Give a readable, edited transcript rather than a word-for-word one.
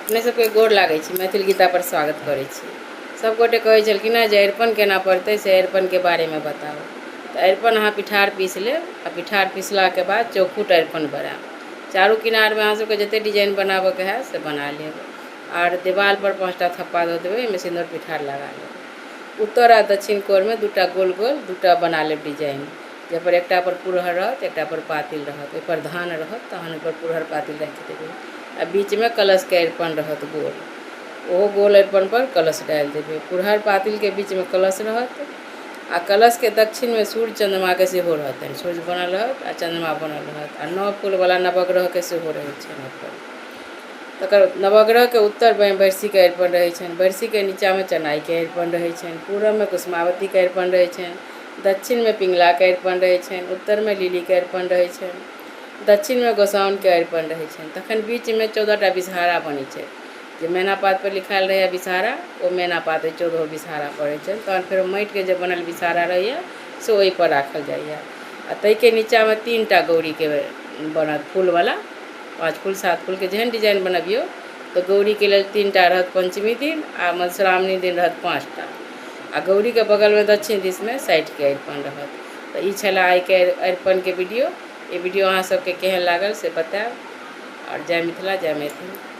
अपने सबके गोर लागै छी, मैथिल गीता पर स्वागत करै छी। सब गोटे कहै छलखिन हेँ जे अरिपन केना पड़तै से अरिपनके बारेमे बताउ। तऽ अरिपन अहाँ पिठार पीस लेब आ पिठार पिसलाके बाद चौखूट अरिपन बनायब। चारू किनारमे अहाँ सबके जते डिजाइन बनाबऽके हैत से बना लेब। आर देवालपर 5टा थप्पा दऽ देबै, ओहिमे सिन्दूर पिठार लगा लेब। उत्तर आ दक्षिण कोरमे 2टा गोल गोल 2टा बना लेब डिजाइन, जाहिपर एकटा पर पुरहर रहत, एकटा पर पातिल रहत, ओहिपर धान रहत, तहन ओहिपर पुरहर पातिल राखि देबै। आ बीचमे कलशके अरिपन रहत गोल, ओहो गोल अरिपन पर कलश डालि देबै। पुरहर पातिलके बीचमे कलश रहत आ कलशके दक्षिणमे सूर्य चन्द्रमाके सेहो रहतनि, सूर्य बनल रहत आ चन्द्रमा बनल रहत आ 9 फूलवला नवग्रहके सेहो रहै छनि ओहिपर। तकर नवग्रहके उत्तरमे बरसीके अरिपन रहै छनि, बरसीके नीचाँमे चनाइके अरिपन रहै छनि, पूरबमे कुसुमावतीके अरिपन रहै छनि, दक्षिणमे पिङ्गलाके अरिपन रहै छनि, उत्तरमे लिलीके अरिपन रहै छनि, दक्षिणमे गोसाउनिके अरिपन रहै छनि। तखन बीचमे 14टा विषहारा बनै छै, जे मैना पातपर लिखायल रहैए विषहारा, ओ मैना पात ओहि 14 विषहारा पर रहै छनि। तहन फेर माटिके जे बनल विषहारा रहैए से ओहिपर राखल जाइए। आ ताहिके नीचाँमे 3टा गौरीके बनत फूलवला, 5 फूल 7 फूलके जेहन डिजाइन बनबियौ। तऽ गौरीके लेल 3टा रहत पञ्चमी दिन आ मधुश्रावणी दिन रहत 5टा। आ गौरीके बगलमे दक्षिण दिशमे 60के अरिपन रहत। तऽ ई छलै आइके अरिपनके वीडियो। ई वीडियो अहाँ सबके केहन लागल से बतायब। आओर जय मिथिला, जय मैथिली।